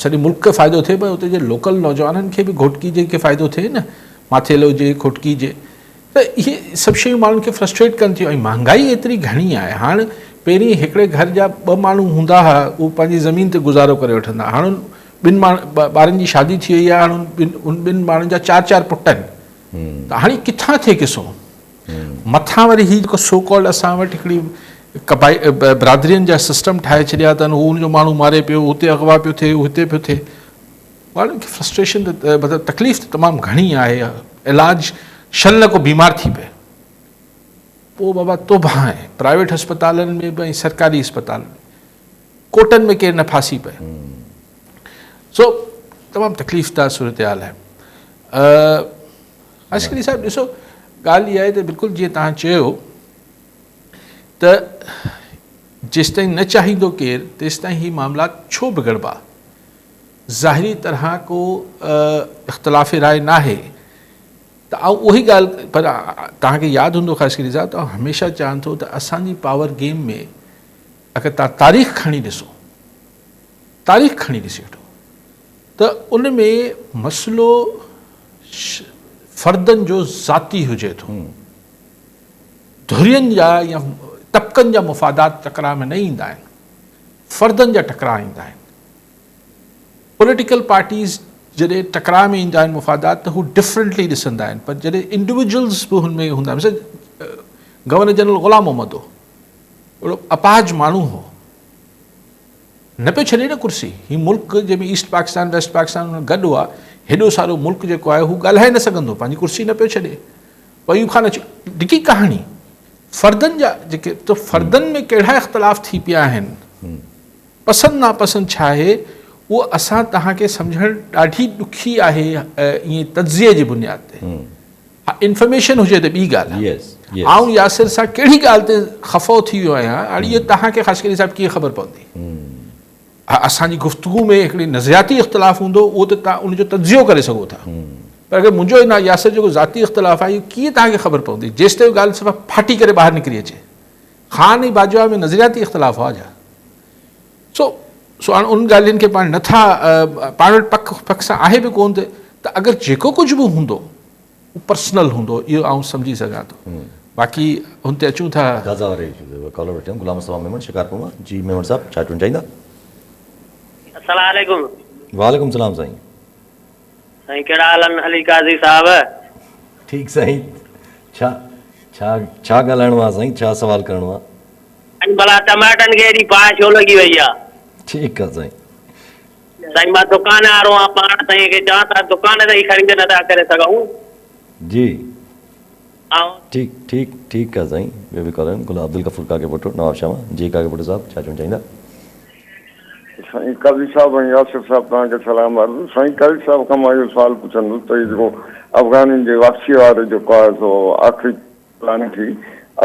سڄي ملڪ کي فائدو ٿئي پر اتي جي لوڪل نوجوانن کي به گهوٽڪي جي کي فائدو ٿئي نه ماٿيلو جي گهوٽڪي جي ته اهي سڀ شيون ماڻهن کي فرسٽريٽ ڪن ٿيون ۽ مهانگائي ايتري گهڻي آهي هاڻ پهرين هڪڙي گهر جا ٻه ماڻهو هوندا هئا اهو پنهنجي زمين تي گذارو ڪري وٺندا هاڻ ٻن ٻارن جي شادي ٿي وئي آهي هاڻ ان ٻن ماڻهن جا چار چار پٽ آهن ته هاڻي ڪٿان ٿئي قصو مٿان وري هي جيڪو سو ڪالڊ اسان وٽ هڪڙي قبائي برادرين جا سسٽم ٺاهي ڇڏيا اٿن هو ان جو ماڻهو ماري پيو هتي اغوا پيو ٿئي هتي پيو ٿئي ماڻهن کي فرسٽريشن ته مطلب تڪليف ته تمام گهڻي آهي علاج شل نه ڪو بيمار ٿي پئي پوء بابا توبه آهي پرائيويٽ اسپتالن ۾ به ۽ سرڪاري اسپتالن ۾ ڪوٽن ۾ ڪير نه ڦاسي پئي سو تمام تڪليف دار صورتحال آهي عشقري صاحب ڏسو ڳالهه اها آهي ته بلڪل جيئن توهان چيو ته جيستائين نه چاهيندو ڪير تيستائين هي معاملات ڇو بگڙبا ظاهري طرح ڪو اختلاف راء ناهي ته آئون اهي ڳالهه پر توهان کي ياد هوندو خاصخيلي صاحب ته آئون هميشه چوان ٿو ته اسان جي پاور گيم ۾ اگر توهان تاريخ کڻي ڏسو تاريخ کڻي ڏسي وٺو ته ان ۾ مسئلو فردن جو ذاتي هجي ٿو، ڌرين جا يا طبقن جا مفادات ٽڪراء ۾ نه ايندا آهن، فردن جا ٽڪراء ايندا آهن. پوليٽيڪل پارٽيز جڏهن ٽڪراء ۾ ايندا آهن مفادات ته هو ڊفرنٽلي ڏسندا آهن پر جڏهن انڊيويجولز به هن ۾ هوندا آهن مثال گورنر جنرل غلام محمد هو اهڙو اپاهج ماڻهو هو نه پيو ڇڏي نه ڪرسي. هي ملڪ جنهن ۾ ايسٽ پاڪستان ويسٽ پاڪستان گڏ هئا هيڏو سارو ملڪ جيڪو آهي هو ڳالهائي نه سگهندو پنهنجي ڪرسي نه پيو ڇڏي. پوء ايوب خان اچي ڊگهي ڪهاڻي فردن جا جيڪي ته فردن ۾ ڪهڙا اختلاف ٿي پيا آهن پسند ناپسند ڇا آهي اهو اسان توهان کي سمجهڻ ڏاڍي ڏکي آهي ائين تجزيي جي بنياد تي. ها انفرميشن هجي ته ٻي ڳالهه آهي. آئون ياسر سان ڪهڙي ڳالهه تي خفو ٿي ويو آهيان هاڻي اهو توهان کي خاصخيلي صاحب ڪيئن خبر پوندي. اسان جي گفتگو ۾ هڪڙي نظرياتي اختلاف هوندو اهو ته توهان ان جو تجزيو ڪري سگهو ٿا پر اگر منهنجو ۽ ياسر جو ذاتي اختلاف آهي اهو ڪيئن توهان کي خبر پوندي جيستائين ڳالهه صفا ڦاٽي ڪري ٻاهر نڪري اچي. خان ۽ باجوا ۾ نظرياتي اختلاف هئا ڇا؟ سو سو هاڻ ان ڳالهين کي پاڻ نٿا پاڻ وٽ پڪ پڪ سان آهي به ڪون ته اگر جيڪو ڪجهه به هوندو اهو پرسنل هوندو اهو آئون سمجهي سگهان ٿو باقي هن تي اچون ٿا. غزه واري اشو تي ڪالر وٺي آيم غلام مصطفيٰ ميمڻ شڪارپور مان جي ميمڻ صاحب ڇا چوڻ چاهيندا. السلام عليڪم. وعليڪم السلام سائين. سائين ڪهڙا حال آهن علي قاضي صاحب. ٺيڪ سائين ڇا ڇا ڇا ڳالهائڻو آ سائين ڇا سوال ڪرڻو آ. سائين ڀلا ٽماٽن کي ايڏي باهه ڇو لڳي وئي آ. ٺيڪ آ سائين. سائين مان دڪان وارو آهيان پاڻ سائين کي چوان ٿا دڪان تي ئي خريد نه ٿا ڪري سگهون. جي آئون. ٺيڪ ٺيڪ ٺيڪ آ سائين ٻيو به ڪالر آهن غلام عبدالغفور ڪاڪي پٽ نواب شاهه مان جي ڪاڪي پٽ صاحب ڇا چوڻ چاهيندا. سائين قاضي صاحب ۽ ياسر صاحب توهان کي سلام عرض سائين قاضي صاحب کان مان اهو سوال پڇندس ته هي جيڪو افغانين جي واپسي وارو جيڪو آهي سو آخري پلان ٿي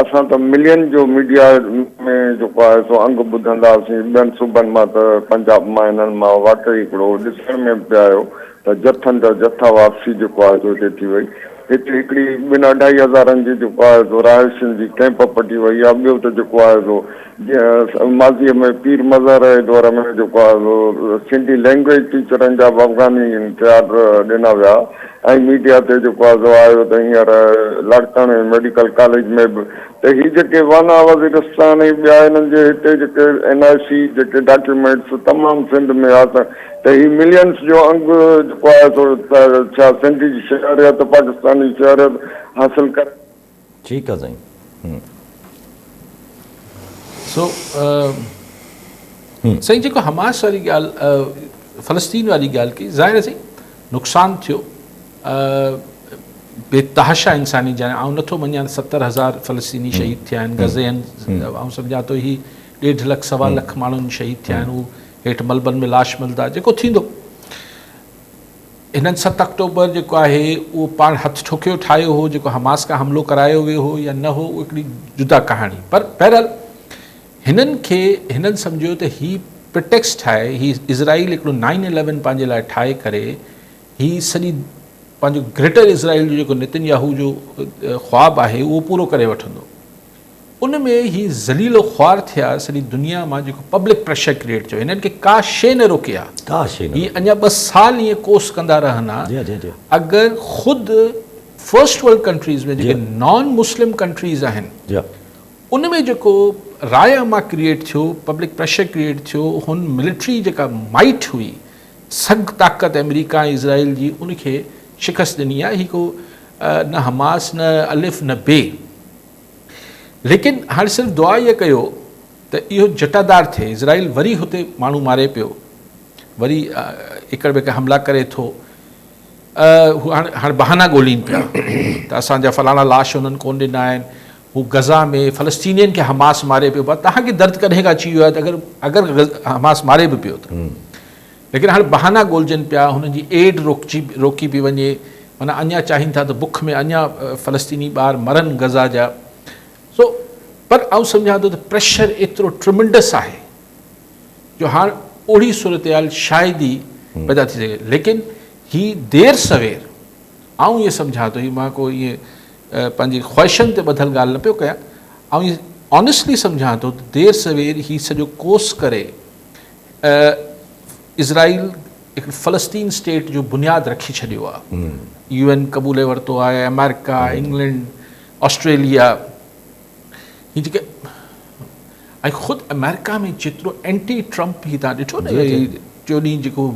اسان ته ملين جو ميڊيا ۾ جيڪو آهي سو انگ ٻڌندا هئاسين ٻين صوبن مان ته پنجاب مان هنن مان واقعي هڪڙو ڏسڻ ۾ به پيا آيو ته جٿن جا جٿا واپسي جيڪو آهي سو هتي ٿي وئي هتي هڪڙي ٻن اڍائي هزارن جي جيڪو آهي سو رهائشين جي ڪئمپ پٽي وئي آهي ٻيو ته جيڪو آهي سو جيئن ماضيء ۾ پير مظهر جي دور ۾ جيڪو آهي سو سنڌي لينگويج ٽيچرن جا به افغانين کي آرڊر ڏنا ويا ۽ ميڊيا تي جيڪو آهي سو آيو ته هينئر لاڙڪاڻي ميڊيڪل ڪاليج ۾ به ته هي جيڪي وانا وزيرستان ۽ ٻيا هنن جي هتي جيڪي اين آء سي جيڪي ڊاڪيومينٽس تمام سنڌ ۾ آ ته هي ملينس جو انگ جيڪو آهي سو ڇا سنڌ جي شهريت پاڪستان جي شهريت حاصل ڪري ٺيڪ آ سائين. سو سائين جيڪو حماس واري ڳالهه فلسطين واري ڳالهه ڪئي ظاهر آهي سائين نقصان ٿيو بي تحاشا انساني جان آئون نٿو مڃان 70000 فلسطيني شهيد ٿيا آهن غزي آئون سمجهان ٿو هي ڏيڍ لک سوا لک ماڻهن شهيد ٿيا آهن هو هيٺ ملبن ۾ لاش ملدا جيڪو ٿيندو هنن ست آڪٽوبر جيڪو آهي اهو پاڻ هٿ ٺوڪيو ٺاهيو هو جيڪو حماس کان حملو ڪرايو ويو هو يا نه هو اهو هڪڙي جدا ڪهاڻي پر بهرحال هنن کي هنن سمجهيو ته هي پرٽيڪس ٺاهي هي اسرائيل هڪڙو نائن اليون پنهنجي لاء ٺاهي ڪري هي سڄي پنهنجو گريٽر اسرائيل جو جيڪو نتن ياهو جو خواب آهي اهو پورو ڪري وٺندو ان ۾ هي ذليل و خوار ٿيا سڄي دنيا مان جيڪو پبلڪ پريشر ڪريئيٽ ٿيو هنن کي ڪا شيء نه روڪي ها ڪا شيء نه هي اڃا ٻه سال ائين ڪوس ڪندا رهن ها جي جي جي اگر خود فرسٽ ورلڊ ڪنٽريز ۾ جيڪي نان مسلم ڪنٽريز آهن جي ان ۾ جيڪو راء عامه ڪريئيٽ ٿيو پبلڪ پريشر ڪريئيٽ ٿيو هن ملٽري جيڪا مائٽ هئي سگهه طاقت آمريڪا ۽ اسرائيل جي ان کي شڪست ڏني آهي هي ڪو نه حماس نه الف نه بي ليڪن هاڻي صرف دعا اها ڪيو ته اهو جٽادار ٿئي، اسرائيل وري هتي ماڻهو ماري پيو، وري ايڪڙ ٻيڪڙ حملا ڪري ٿو، هو هاڻي هاڻي بهانا ڳولين پيا ته اسان جا فلاڻا لاش هنن ڪونه ڏنا آهن، هو غزه ۾ فلسطينين کي حماس ماري پيو، پر توهان کي درد ڪڏهن کان اچي ويو آهي ته اگر اگر حماس ماري به پيو ته. ليڪن هاڻي بهانا ڳولجن پيا، هنن جي ايڊ روڪجي روڪي پئي وڃي، معنيٰ اڃا چاهين ٿا ته بک ۾ اڃا فلسطيني ٻار مرن غزه جا، سو پر آئون سمجهان ٿو ته پريشر ايترو ٽرمنڊس آهي جو هاڻ اهڙي صورتحال شايد ئي پيدا ٿي سگهي، ليڪن هي دير سوير آئون ائين سمجهان ٿو، هي مان ڪو ائين پنهنجي خواهشن تي ٻڌل ڳالهه نه پيو ڪيان، آئون ائين آنيسٽلي سمجهان ٿو ته دير سوير هي سڄو ڪوس ڪري اسرائيل هڪ فلسطين اسٽيٽ جو بنياد رکي ڇڏيو آهي يو اين قبولي ورتو آهي آمريڪا انگلينڊ آسٽريليا هي جيڪي ۽ خود آمريڪا ۾ جيترو اينٽي ٽرمپ هي تان ڏٺو نه ٽيو ڏينهن جيڪو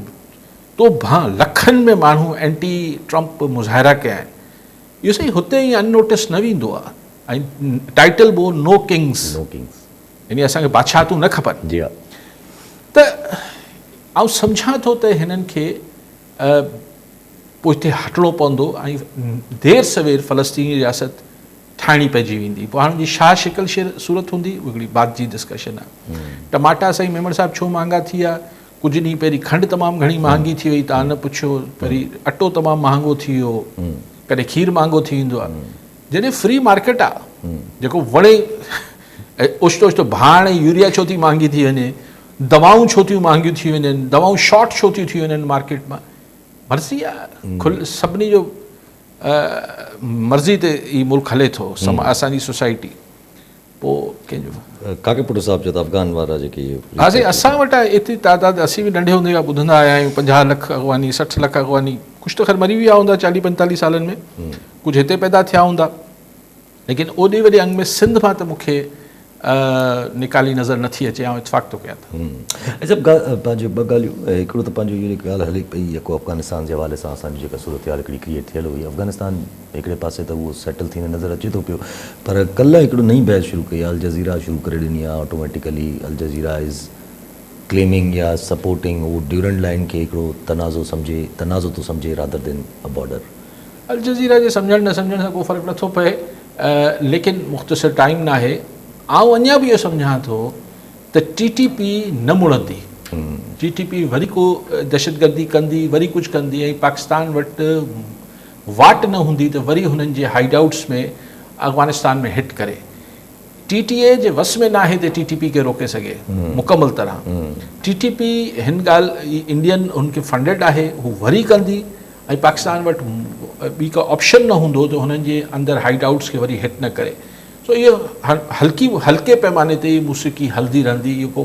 تو ڀان لکن ۾ ماڻهو اينٽي ٽرمپ مظاهرا ڪيا آهن اهو سائين هتي ائين ان نوٽس نه ويندو آهي ۽ ٽائيٽل به نو ڪنگس نو ڪنگس يعني اسان کي بادشاهتون نه کپن. جي ها. ته آئون سمجهان ٿو ته هنن کي پوئتي هٽڻو پوندو ۽ دير سوير فلسطيني رياست ٺاهڻي پئجي ويندي. پوء هاڻ ان جي ڇا شڪل صورت هوندي اهو هڪڙي بعد جي ڊسڪشن آهي. ٽماٽا سائين ميمڻ صاحب ڇو مهانگا ٿي ويا؟ ڪجهه ڏينهن پهرين کنڊ تمام گهڻي مهانگي ٿي وئي تان نه پڇيو وري اٽو تمام مهانگو ٿي ويو ڪڏهن کير مهانگو ٿي ويندو آهي. جڏهن فري مارڪيٽ آهي جيڪو وڻي اوچتو اوچتو ڀاڻ ۽ يوريا ڇو ٿي مهانگي ٿي وڃي؟ دوائون ڇو ٿيون مهانگيون ٿي وڃن، دوائون شارٽ ڇو ٿيون ٿي وڃن مارڪيٽ مان. مرضي آ کل سڀني جو مرضي تي هي ملڪ هلي ٿو اسان جي سوسائٽي پوء ڪنهن جو. ڪاڪي پٽو صاحب چيو ته افغان وارا جيڪي اهي. ها سائين اسان وٽ ايتري تعداد اسين به ننڍي هوندي کان ٻڌندا آيا آهيون 50 لک افغاني 60 لک افغاني ڪجهه ته خير مري ويا هوندا 40 45 سالن ۾ ڪجهه هتي پيدا ٿيا هوندا ليڪن اوڏي وڏي انگ ۾ سنڌ مان ته مون کي نيڪالي نظر نٿي اچي آئون اتفاق ٿو ڪيان ته. اچا پنهنجو ٻه ڳالهيون هڪڙو ته پنهنجو اهو جيڪا ڳالهه هلي پئي يڪو افغانستان جي حوالي سان اسان جي جيڪا صورتحال هڪڙي ڪريئيٽ ٿيل هئي افغانستان هڪڙي پاسي ته اهو سيٽل ٿيندي نظر اچي ٿو پيو پر ڪلهه هڪڙو نئين بحث شروع ڪئي آهي الجزيره شروع ڪري ڏني آهي آٽوميٽيڪلي الجزيره از ڪليمنگ يا سپورٽنگ اهو ڊيورنڊ لائين کي هڪڙو تنازعو سمجهي تنازعو ٿو سمجهي رادر دين ا بارڊر. الجزيره جي سمجهڻ نه سمجهڻ سان ڪو فرق نٿو پئي ليڪن مختصر ٽائيم ناهي آئون اڃا به اهو سمجهان ٿو ته ٽي ٽي پي نه مڙندي ٽي ٽي پي وري ڪو دهشتگردي ڪندي وري ڪجهه ڪندي ۽ پاڪستان وٽ واٽ نه هوندي ته وري هنن جي هائيڊ آئوٽس ۾ افغانستان ۾ هٽ ڪري ٽي ٽي اي جي وس ۾ ناهي ته ٽي ٽي پي کي روڪي سگهي مڪمل طرح ٽي ٽي پي هن ڳالهه انڊين هن کي فنڊيڊ آهي هو وري ڪندي ۽ پاڪستان وٽ ٻي ڪا آپشن نه هوندو ته هنن جي اندر هائيڊ آئوٽس کي وري هٽ نه ڪري سو اهو هلڪي هلڪي پيماني تي موسيقي هلندي رهندي اهو ڪو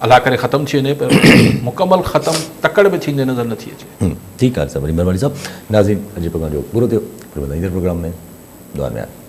الله ڪري ختم ٿي وڃي پر مڪمل ختم تڪڙ ۾ ٿيندي نظر نٿي اچي. ٺيڪ آهي صاحب وڏي مهرباني صاحب ناظرين اڄ جو پروگرام جو پورو ٿيو وري ملندا ايندڙ پروگرام ۾ دعا ۾ ياد.